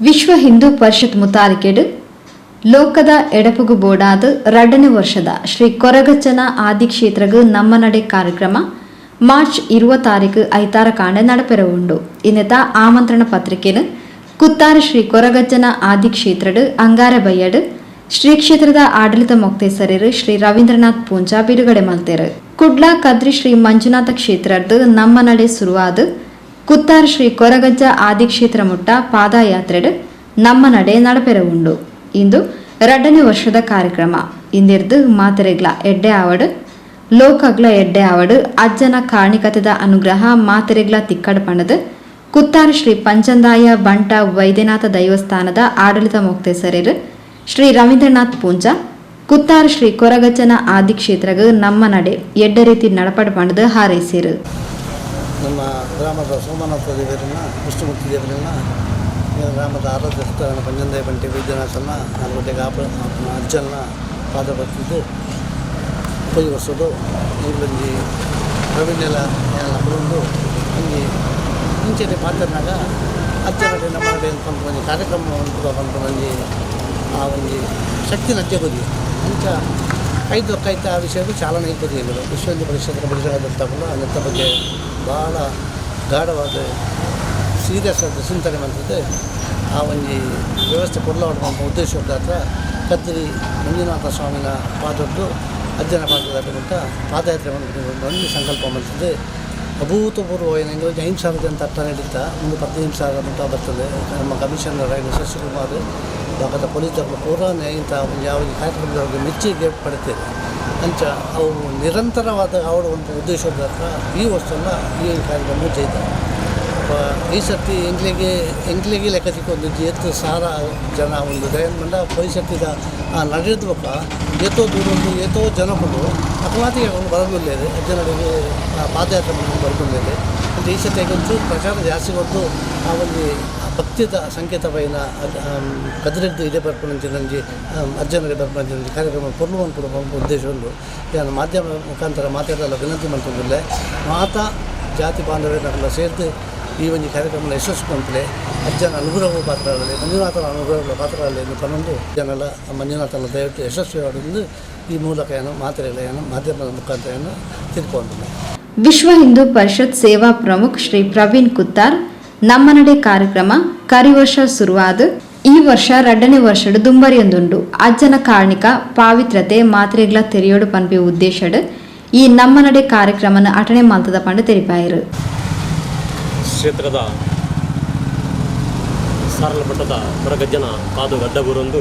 ವಿಶ್ವ ಹಿಂದೂ ಪರಿಷತ್ ಮುತಾಲಿಕೆಡ್ ಲೋಕದ ಎಡಪುಗು ಬೋಡಾದ್ ರಡ್ಡನೇ ವರ್ಷದ ಶ್ರೀ ಕೊರಗಜ್ಜನ ಆದಿಕ್ಷೇತ್ರಗ್ ನಮ್ಮ ನಡೆ ಕಾರ್ಯಕ್ರಮ ಮಾರ್ಚ್ 20 ತಾರೀಕು ಐತಾರ ಕಾಂಡೆ ನಡಪೆರ ಉಂಡು. ಇನ್ನತ ಆಮಂತ್ರಣ ಪತ್ರಿಕೆನು ಕುತ್ತಾರು ಶ್ರೀ ಕೊರಗಜ್ಜನ ಆದಿಕ್ಷೇತ್ರಡ್ ಅಂಗಾರೆ ಬಯ್ಯಡ್ ಶ್ರೀ ಕ್ಷೇತ್ರದ ಆಡಳಿತ ಮೊಕ್ತೇಸರೆರ್ ಶ್ರೀ ರವೀಂದ್ರನಾಥ್ ಪೂಂಜಾ ಬಿಡುಗಡೆ ಮಲ್ತೆರ್. ಕುಡ್ಲ ಕದ್ರಿ ಶ್ರೀ ಮಂಜುನಾಥ ಕ್ಷೇತ್ರರ್ದ್ ನಮ್ಮ ನಡೆ ಸುರುವಾದ್ ಕುತ್ತಾರು ಶ್ರೀ ಕೊರಗಜ್ಜ ಆದಿಕ್ಷೇತ್ರ ಮುಟ್ಟ ಪಾದಯಾತ್ರೆಡ್ ನಮ್ಮ ನಡೆ ನಡಪೆರ ಉಂಡು. ಇಂದು ರಡ್ಡನೇ ವರ್ಷದ ಕಾರ್ಯಕ್ರಮ. ಇಂದಿರ್ದ್ ಮಾತೆರೆಗ್ಲ ಎಡ್ಡೆ ಆವಡ್, ಲೋಕಗ್ಲ ಎಡ್ಡೆ ಆವಡ್, ಅಜ್ಜನ ಕಾರ್ಣಿಕತೆದ ಅನುಗ್ರಹ ಮಾತೆರೆಗ್ಲ ತಿಕ್ಕಡ್ ಪಂಡುದ್ ಕುತ್ತಾರು ಶ್ರೀ ಪಂಚಂದಾಯ ಬಂಟ ವೈದ್ಯನಾಥ ದೈವಸ್ಥಾನದ ಆಡಳಿತ ಮೊಕ್ತೇಸರೆರ್ ಶ್ರೀ ರವೀಂದ್ರನಾಥ್ ಪೂಂಜಾ ಕುತ್ತಾರು ಶ್ರೀ ಕೊರಗಜ್ಜನ ಆದಿಕ್ಷೇತ್ರಗ್ ನಮ್ಮ ನಡೆ ಎಡ್ಡೆ ರೀತಿ ನಡಪಡ್ ಪಂಡುದ್ ಹಾರೈಸಿರು. ನಮ್ಮ ಗ್ರಾಮದ ಸೋಮನಾಥ ದೇವರನ್ನ, ವಿಷ್ಣುಮೂರ್ತಿ ದೇವರನ್ನ, ಗ್ರಾಮದ ಆರಾಧ್ಯ ಸ್ಥಾನ ಪಂಜಂದಾಯ ಬಂಟೆ ವೈದ್ಯನಾಥನ ನಾಲ್ವಟ್ಟೆಗೆ ಆಪ ಅಜ್ಜನ ಪಾದ ಬರ್ತಿದ್ದು ಪೊಯಿ ವರ್ಷದು ಒಂಜಿ ಪ್ರವೀಣೆಲ ಬರೊಂದು ಒಂಜಿ ಇಂಚನೆ ಪಾತೆರ್ನಾಗ ಅಜ್ಜನಡೆ ನಮ್ಮ ನಡೆ ಪನ್ಪುನ ಒಂಜಿ ಕಾರ್ಯಕ್ರಮ ಮನ್ಪುಗ ಪನ್ಪುನ ಒಂಜಿ ಆ ಒಂಜಿ ಶಕ್ತಿನ ಅಜ್ಜ ಅಂಚ ಐದು ಐತ ಆ ವಿಷಯದ ಚಾಲನೆ ಇಪ್ಪದು. ಎಂಗಳು ವಿಶ್ವ ಹಿಂದೂ ಪರಿಷತ್ತಿನ ಪರಿಷತ್ತಕ್ಕೂ ನೆತ್ತ ಬಗ್ಗೆ ಭಾಳ ಗಾಢವಾದ ಸೀರಿಯಸ್ ಆದ ಚಿಂತನೆ ಮಂತದ್ದು ಆ ಒಂಜಿ ವ್ಯವಸ್ಥೆ ಕೊಡ್ಲ ಉದ್ದೇಶ ಹತ್ರ ಕದ್ರಿ ಮಂಜುನಾಥ ಸ್ವಾಮಿನ ಪಾದದ್ದು ಅಜ್ಜನ ಪಾದದ ಮುಟ್ಟ ಪಾದಯಾತ್ರೆ ಮನ್ಪುನ ಒಂಜಿ ಸಂಕಲ್ಪ ಮಂತದ್ದು. ಅಭೂತಪೂರ್ವ ಎಂಗಳು 5,000 ಜನ ತಟ್ಟ ನಡೀತ ಒಂದು 15,000 ಮುಟ್ಟ ಬರ್ತದೆ. ನಮ್ಮ ಕಮಿಷನರ್ ಆಗಿ ಶಶಿಕುಮಾರ್ ಭಾಗದ ಪೊಲೀಸರು ಪೂರ ಇಂಥ ಒಂದು ಯಾವ ಕಾರ್ಯಕ್ರಮದ ಮೆಚ್ಚುಗೆ ಪಡ್ತೇವೆ. ಅಂಚ ಅವು ನಿರಂತರವಾದ ಅವರ ಒಂದು ಉದ್ದೇಶದ ಹತ್ರ ಈ ವರ್ಷ ಈ ಕಾರ್ಯಕ್ರಮ ಜೈತ. ಈ ಸರ್ತಿ ಎಂಕ್ಲೆಗೆ ಎಂಕ್ಲೆಗೆ ಲೆಕ್ಕ ಒಂದು ಏತ್ ಸಾರ ಜನ ಒಂದು ದಯನ್ ಮಂಡ ಪೋಯಿ ಸರ್ತಿದ ಆ ನಡೆದ ಬೊಕ್ಕ ಏತೋ ದೂರೊಂದು ಏತೋ ಜನಕುಲು ಅಕಲಾತಿಗೆ ಒಂದು ಬರೋದಿಲ್ಲ, ಅಜ್ಜನಡೆಗೆ ಆ ಪಾದಯಾತ್ರೆ ಮಾಡ್ಕೊಂಡು ಬರೋದಿಲ್ಲ. ಅಂತ ಈ ಸರ್ತಿ ಒಂಚೂರು ಪ್ರಚಾರ ಜಾಸ್ತಿ ಕೊಟ್ಟು ಆ ಒಂದು ಭಕ್ತಿದ ಸಂಕೇತವಾಯಿನ ಕದ್ರಿದ್ದು ಇಡೆ ಬರ್ಪುನಂಚಿನ ಅಜ್ಜನಡೆ ಬರ್ಪುನಂಚಿನ ಕಾರ್ಯಕ್ರಮ ಪೊರ್ಲು ಮನ್ಪುನ ಉದ್ದೇಶ ಉಂಡು. ಯಾನ್ ಮಾಧ್ಯಮ ಮುಖಾಂತರ ಮಾತಾಡಲ್ಲ ವಿನಂತಿ ಮಲ್ತೊಂದುಲ್ಲೆ, ಮಾತಾ ಜಾತಿ ಬಾಂಧವ್ಯನಲ್ಲ ಸೇರ್ದು ಈ ಒಂಜಿ ಕಾರ್ಯಕ್ರಮ ಯಶಸ್ಸು ಮನ್ಪುಲೆ, ಅಜ್ಜನ ಅನುಗ್ರಹ ಪಾತ್ರರಾಗಲಿ, ಮಂಜುನಾಥನ ಅನುಗ್ರಹ ಪಾತ್ರರಾಗಲಿ ಎಂದು ಪನೊಂದು ಜನಲ ಮಂಜುನಾಥನ ದಯವಿಟ್ಟು ಯಶಸ್ವಿ ಆಡೊಂದು ಈ ಮೂಲಕ ಏನು ಮಾತೆರೆಗ್ಲ ಏನು ಮಾಧ್ಯಮದ ಮುಖಾಂತರ ಏನು ತಿಳ್ಕೊಂಡು. ವಿಶ್ವ ಹಿಂದೂ ಪರಿಷತ್ ಸೇವಾ ಪ್ರಮುಖ್ ಶ್ರೀ ಪ್ರವೀಣ್ ಕುತ್ತಾರ್ ನಮ್ಮ ನಡೆ ಕಾರ್ಯಕ್ರಮ ಕರಿ ವರ್ಷ ಶುರುವಾದ ಈ ವರ್ಷ ರಡ್ಡನೇ ವರ್ಷಡ್ ದುಂಬರಿಯೊಂದುಂಡು. ಅಜ್ಜನ ಕಾರ್ಣಿಕ ಪಾವಿತ್ರತೆ ಮಾತ್ರೆಗ್ಲ ತೆರೆಯೋಡು ಪನ್ಪಿ ಉದ್ದೇಶಡ್ ಈ ನಮ್ಮ ನಡೆ ಕಾರ್ಯಕ್ರಮನ ಅಟಣೆ ಮಲ್ತದ ಪಂಡ ತೆರಿಪಾಯರು. ಕ್ಷೇತ್ರದ ಸಾರಲಮಠದ ಕೊರಗಜ್ಜನ ಪಾದು ಅಡ್ಡಬೂರೊಂದು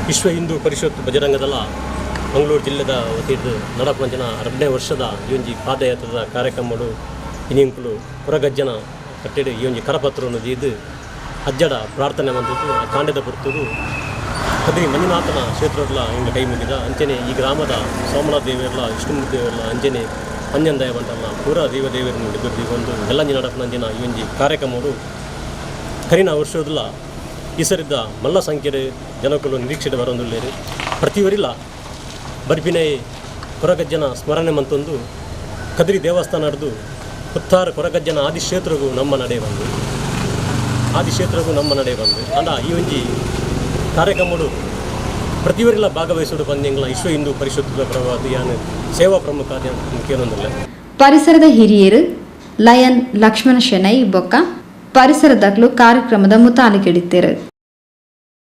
ವಿಶ್ವ ಹಿಂದೂ ಪರಿಷತ್ ಬಜರಂಗದಳ ಮಂಗಳೂರು ಜಿಲ್ಲೆದ ವತಿಯಿಂದ ನಡಪಂಚಿನ 2ನೇ ವರ್ಷದ ಈ ಒಂಜಿ ಪಾದಯಾತ್ರದ ಕಾರ್ಯಕ್ರಮಡು ಇನಿಂಕುಲು ಕೊರಗಜ್ಜನ ಕಟ್ಟೆಡು ಈ ಒಂಜಿ ಕರಪತ್ರವನ್ನು ದೀದು ಅಜ್ಜಡ ಪ್ರಾರ್ಥನೆ ಮಂತದ್ದು. ಆ ಕಾಂಡದ ಪೊರ್ತುಗು ಕದ್ರಿ ಮಂಜುನಾಥನ ಕ್ಷೇತ್ರಡ್ಲ ಇಂಗ ಕೈ ಮುಗಿದ ಅಂಚನೆ ಈ ಗ್ರಾಮದ ಸೋಮನಾಥ ದೇವರ್ಲ, ವಿಷ್ಣುಮೂರ್ತಿ ದೇವರ್ಲ, ಅಂಚನೆ ಅಂಜಂದಯ ಬಂಟಲ್ಲ ಪೂರ ದೇವ ದೇವರನ್ನು ಒಂದು ಎಲ್ಲಂಜಿ ನಡಪನಂಚಿನ ಈ ಒಂಜಿ ಕಾರ್ಯಕ್ರಮಡು ಕರಿನ ವರ್ಷದಲ್ಲ ಈ ಸರಿದ ಮಲ್ಲ ಸಂಖ್ಯೆಡ್ ಜನಕುಲು ನಿರೀಕ್ಷೆಡ್ ಬರೊಂದುಲ್ಲೆರ್. ಪ್ರತಿವರಿಲ ಬರ್ಪಿನೈ ಕೊರಗಜ್ಜನ ಸ್ಮರಣೆ ಮಂತೊಂದು ಕದ್ರಿ ದೇವಸ್ಥಾನಡ್ದು ಪುತ್ತಾರು ಕೊರಗಜ್ಜನ ಆದಿಕ್ಷೇತ್ರಗೂ ನಮ್ಮ ನಡೆ ಬಂದು ಆದಿಕ್ಷೇತ್ರಗೂ ನಮ್ಮ ನಡೆ ಬಂದು ಅಂಡ ಈ ಒಂಜಿ ಕಾರ್ಯಕ್ರಮಡು ಪ್ರತಿವರಿಲ ಭಾಗವಹಿಸುವುದು ಪಂದ್ಯಂಗಳ ವಿಶ್ವ ಹಿಂದೂ ಪರಿಷತ್ ಪರವಾದ್ ಯಾನ್ ಸೇವಾ ಪ್ರಮುಖ ಕೇನೊಂದುಲ್ಲೆ. ಪರಿಸರದ ಹಿರಿಯರು ಲಯನ್ ಲಕ್ಷ್ಮಣ ಶೆಣೈ ಬೊಕ್ಕ ಪರಿಸರದಕ್ಲು ಕಾರ್ಯಕ್ರಮದ ಮುತಾಲಿಕೆಡಿತ್ತೇರು.